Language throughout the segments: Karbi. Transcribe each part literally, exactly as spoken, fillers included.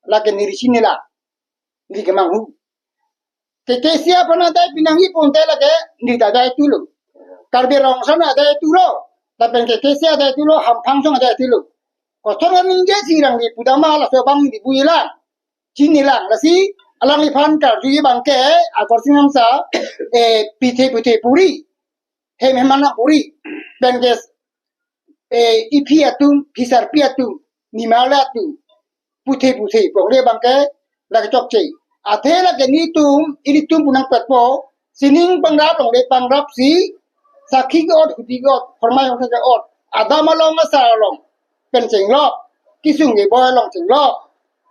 lake neli chinine lang, neli kemanghu. Ke K C aphan adai pinangji pute lake neli ta adai tulo. Karbi Rong Asar adai tulo. Lapen ke K C adai tulo, hamphang asong adai tulo. Koson ningje si alangli pudam ma laso abang neli buji lang, chinine lang. Lasi alangliphan karjuji abangke, Akor Sing Namsa, eh, pithe puthe puri, hem hem nangpuri, pen ke, eh, iphi atum, phisarpi atum, nimarli atum, puthe puthe pongle abangke lake chokche. Athe lake nelitum, ilitum pu nangpetpo, sining pangrap longle pangrap si, sakhi ke-ot, hudi ke-ot, hormai hongsa ke-ot, adam along asar along pen chenglok, kesung keboi along chenglok,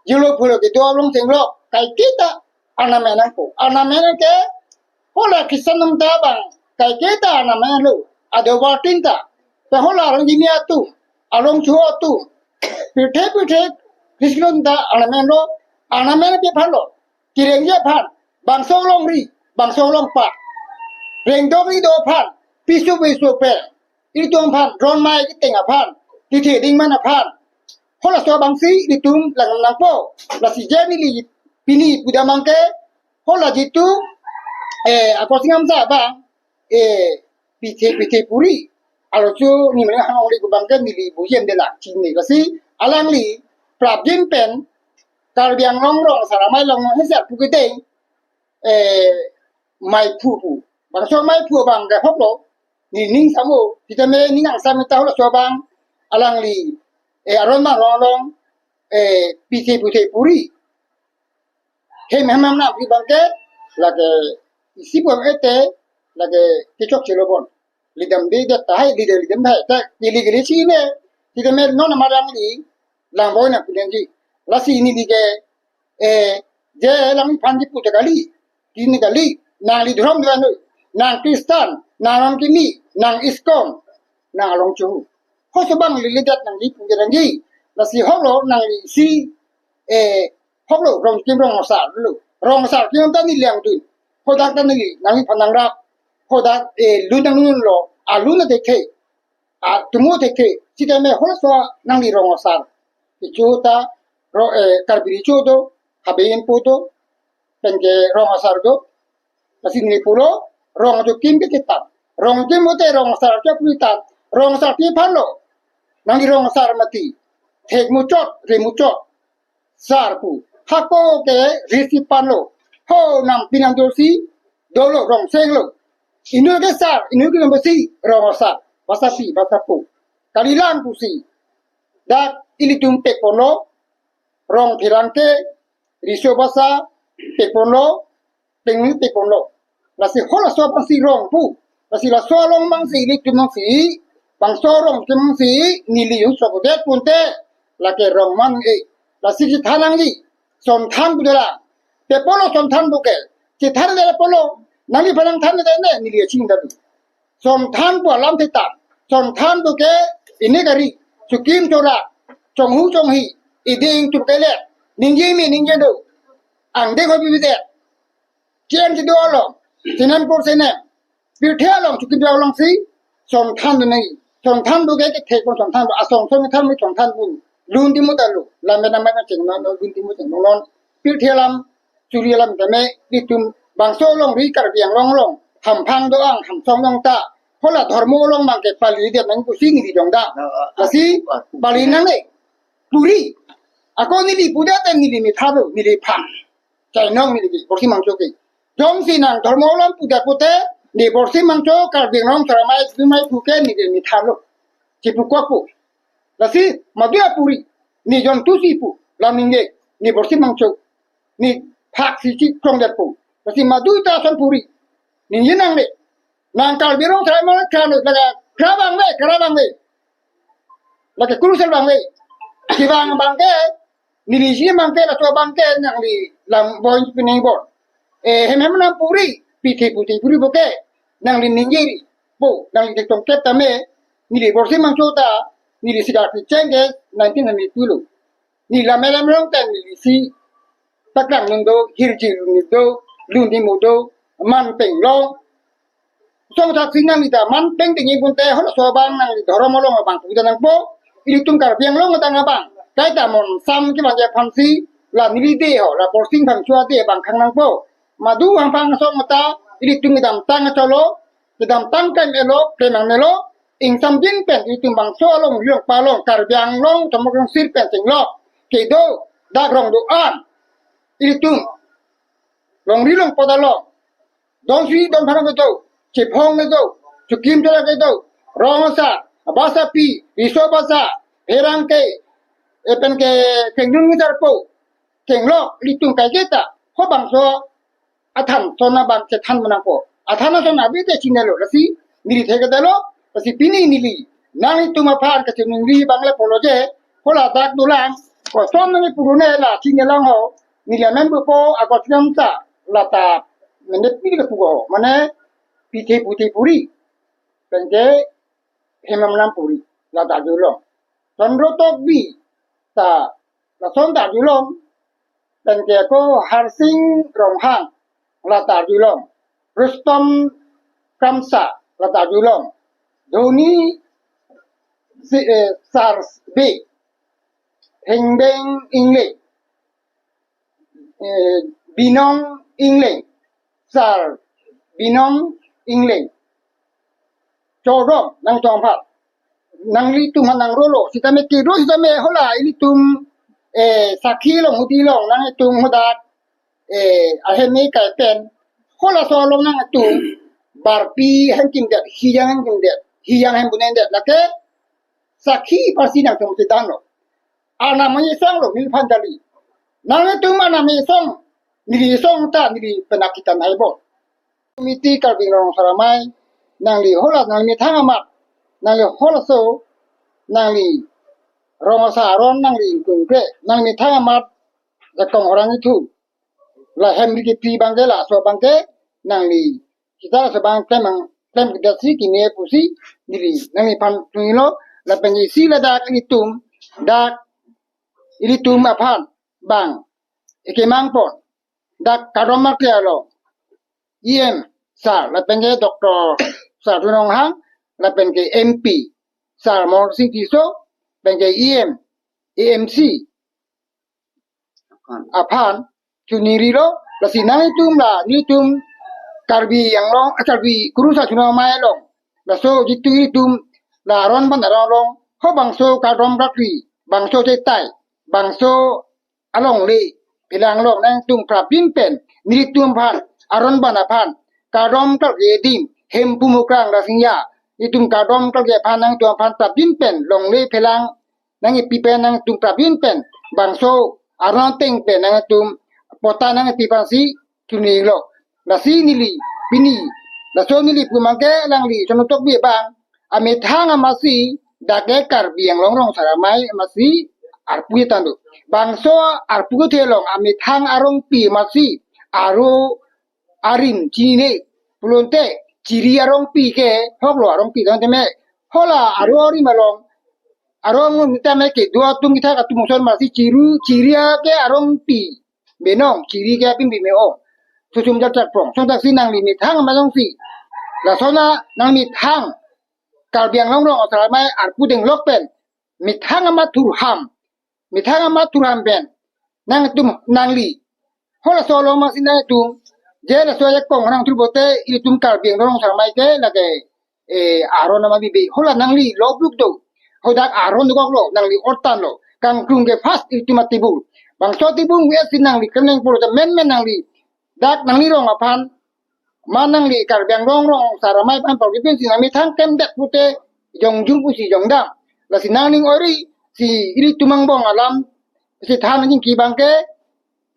jolo phulo kedo along chenglok, kaiketa arnam nangpo. Arnam ke hala Christian atum ta abang kaiketa arnam lo, ado wartin ta. Ta hala arong kimi atum, arong chuho atum, pirthe pirthe Christian ta arnam lo, arnam ke phalo, kerengji aphan, bangso longri, bangso longpat, rengdok ri do aphan, piso piso pen, ilitum aphan, ron mai keteng aphan, tithe dingman aphan, halaso abang si ilitum lang nangpo. Lasi je neli pini pudam abangke, hala jitu, eh, Akor Sing Namsa abang, eh, pithe pithe puri, alocho ni mane hang ongli abangke neli buji-en de lang, chinine. Lasi alangli prapjin pen Karbi Anglong Rong Asar Amei along hesar pu kedeng, eh, maiphu pu. Bangso maiphu abangke hoklo, neli ning samo, sitame ning angsam ta halaso abang, alangli, eh, aron ma rong along, eh, pithe puthe puri, hem hem nangpuri abangke, lake isi pu ete, lake kechokche lo bon. Lidam de det tahai, lidam lidam tahai, ta kili kili chinine, sitame non amar alangli lang boi nangpinangji. Lasi neli ke, eh, je alangliphan kipu ta kali, chinine kali, nangli dhorom dhorom, nang Christian, nang arong kimi, nang ISKCON, nang along chuhu, halaso abang lili det nangli pu nangji. Lasi hoklo nangli si, eh, hoklo Rong Kim Rong Asar lo. Rong Asar kim ta neli langdun. Hadak ta neli nangliphan nangrap. Hadak, eh, lun nanglunlo, alun ta thekthe, atumo thekthe. Sitame halaso nangli Rong Asar, ichu ta ro, eh, Karbi Recho do, Habe Enpo do, pen ke Rong Asar do. Lasi neli pulo, rong ajo kim ke kitam, rong kim pute Rong Asar ajo puritam. Rong Asar ke phalo, nangli Rong Asar mati, thek muchot, re muchot, sar pu. Hako ke risi panlo. Ho nang pinang dorsi, dolo rong senglo. Inut ke sar, inut ke nombor si, Rong Asar, basa pi, basa po, kalilang pusi, dak ilitum pekponlo, rong pherangke, riso basa pekponlo, pengwi pekponlo. Lasi halaso abang si rong pu. Lasi laso along abang si ilitum abang si, bangso rong kim abang si, neli jong sok det pute, lake rong man e. Lasi chethan nangji, Sonthan pu de lang. Pepolo Sonthan pu ke. Chethan de polo, nangliphan nangthan de ne, neli ching dadu. Sonthan pu alam thektang. Sonthan pu ke, ini kari, chokim chora, chonghu chonghi, iding tur kele, ningje me ningje do, angdeng hobi bide, chen chido along, senen por senen, pirthe along, chokim chora along si Sonthan do nai. Sonthan pu ke kethek pon Sonthan pu, asong song than mi Sonthan pu, lun dimu ta lo, lam benam ma cheng non, lun dimu cheng non, pirthe alam, churi alam tame, itum bangso longri Karbi Anglong along, hamphang do-an, hamsong do-an ta, hala dhormo along abangke pali det nang pusi neli jongda. Lasi pali nangne, puri. Ako neli pu det te neli mitha do, neli phang. Chainong neli ke, Borsi Mangcho ke. Jongsi nang dhormo along pu det pute, ne Borsi Mangcho, Karbi Anglong Rong Asar Amei, Bimai pu ke neli mitha lo. Chipu kok pu. Lasi, madu apuri, ne jontu si pu, lam ningje, ne Borsi Mangcho, ne phak si chikrong det pu. Lasi madu ta ason puri, ningje nangne. Nang Karbi Anglong Rong Asar Amei kran, lake kra abang ve, kra abang ve, lake kurusel abang ve. Kevang abangke, neli si abangke, laso abangke, nangli lam boi pining bon. Eh, hem hem nangpuri, pithe puthe puri bo ke, nangli ningje ri, bo, nangli tek tongkep tame, neli Borsi Mangcho ta, neli si dak picheng ke, nineteen seventy-two lo. Neli lam elam rong ta neli si paklang nun do, hirji nun do, lun dimu do, man peng long. Song thak si nangli ta man peng tinggi pute, halaso abang nangli dhormo along abang pu ta nangpo, ilitum Karbi Anglong adang abang. Kaita mon sam kevangji aphan si, la neli de ho, la Borsing Phangcho de abang khang nangpo. Madu hang phang asong ta, ilitum kedamtang acholo, kedamtang klem-etlo, klem nangnelo, ingsamjin pen ilitum bangso alongri alongpat along, Karbi Anglong, Somok Songsir pen chenglok kedo, dak rong do-an, ilitum longri longpat along, don si don phan kedo, chephong kedo, chukim chola kedo, rong asar, basa pi, riso basa, pherangke, lapen ke kengdun ngejarpo, chenglok, ilitum kaiketa, ho bangso athan ason abang chethan nangpo. Athan ason abi te chinilo, lasi neli thekdetlo, lasi pini neli nanglitum aphan kachiningri abang le pulo je, ho ladak dolang, koson nangli purune la chinilang ho, neli amen pupo, ako chingam ta, lata, mene pili ke pugo ho, mane, pithe puthe puri, penke, Hemam Nampuri, lata arjulong. Chandra Tokbi, ta, lason ta arjulong, penke ako Harsing Ronghang, lata arjulong. Rustom Kramsa, lata arjulong. Dhoni si, eh, Sar Bey, Hengbeng Engleng, eh, Binong Engleng, Sar Binong Engleng. Chodom nangtong aphan. Nanglitum aphan nangrolo, sitame kedo sitame ho la ilitum, eh, sakhi along hudi along nanglitum hadak, eh, ahem me kai pen, ho laso along nangtum, barpi hem kimdet, hiyang hem kimdet, hiyang hem bunen det, lake sakhi aphansi nangtum chidanlo. Arnam isonglo, neliphan kali. Nanglitum arnam isong, neli isong ta, neli penak kita nai bo. Komiti Karbi Anglong Rong Asar Amei, nangli ho la, nangli methang amat, nangli ho laso, nangli rong asar aron, nangli ingkungkre, nangli methang amat, jakong orang itu. La hem ri kepi abangke, laso abangke, nangli, kita laso abang klem ang, klem kita si kine pusi, neli, nangliphan tunilo, lapen isi ladak ilitum, dak ilitum aphan, bang, ekemang pon, dak kardom marke along, E M sir, lapen ke Doctor Sar Tuliram Ronghang, lapen ke M P sir Amarsing Tisso, lapen ke E M, A M C aphan, chuningrilo, lasi nanglitum la, nelitum Karbi Anglong, eh, Karbi kurusar chunong amei along, laso jitu ilitum la aron ban aron along, ho bangso kardom krakri, bangso chetai, bangso alongle phelang along nangtum prapjin pen, nelitum aphan, aron ban aphan, kardom krakri adim, Hemphu Mukrang Rangsing Reang, itum kardom krakri aphan nangtum aphan prapjin pen, longle phelang nangkepi pen nangtum prapjin pen, bangso aron ateng pen nangtum patta nangkepi aphansi, chunilo. Lasi neli, pini, laso neli pu abangke alangli, Chandra Tokbi abang, amethang amatsi, dak ke Karbi Anglong Rong Asar Amei amatsi, arpu tando. Bangso arpu kethe along, amethang arongpi amatsi, aro arim chinine, pulote, chiri arongpi ke, hoklo arongpi tame, ho la aro arim along, arong tame kedo atum kita atum ason amatsi chiru, chiri ke arongpi benong, chiri ke apin bi me-ong. Susum jak jak prong. Lason thaksi nangli methang amat alongsi, lason a nangli methang, Karbi Anglong Rong Asar Amei arpu denglok pen, methang amat thurham, methang amat thurham pen, nangtum nangli, ho laso along amatsi nangtum, je laso ajakong nangthur pulote, ilitum Karbi Anglong Rong Asar Amei ke lake, eh, aron amat bibe, ho la nangli lo bluk do, ho dak aron dokoklo, nangli ortanlo, kangkrung ke first ilitum atibur. Bangso atibur we si nangli keneng pulote menmen nangli, dak nangli rong aphan, ma nangli Karbi Anglong Rong Asar Amei aphan pagi pensi nangli methang klemdet pute, jongjung pusi jongdam. Lasi nangning ori, si ilitum angbong alam, si than nangji abangke,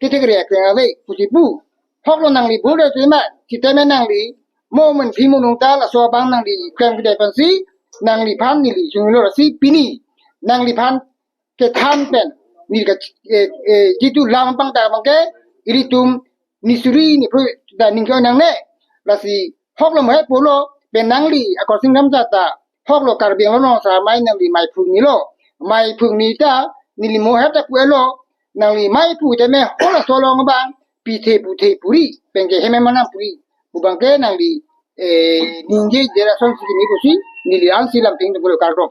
kethek re kre ave, pusi pu. Hoklo nangli bule tu ma, sitame nangli, mo men phi mo nung ta, laso abang nangli, klem kede pensi, nangliphan neli, chunilo lasi pini, nangliphan, kethan pen, neli ka, eh, eh, jitu lam pangta abangke, ilitum, nisuri, niphrui, da ningke nangne, lasi, hoklo mo he pulo, pen nangli, akosing dam jata, hoklo Karbi Anglong Rong Asar Amei nangli mei phungnilo, mei phungni ta, neli mo he ta pu-etlo, nangli mei pu tame, ho laso along abang, pithe puthe puri, penke Hemam Nampuri, pu abangke nangli, eh, ningje jera son si ni pusi, neli ansi lam ting dengkulo kardom.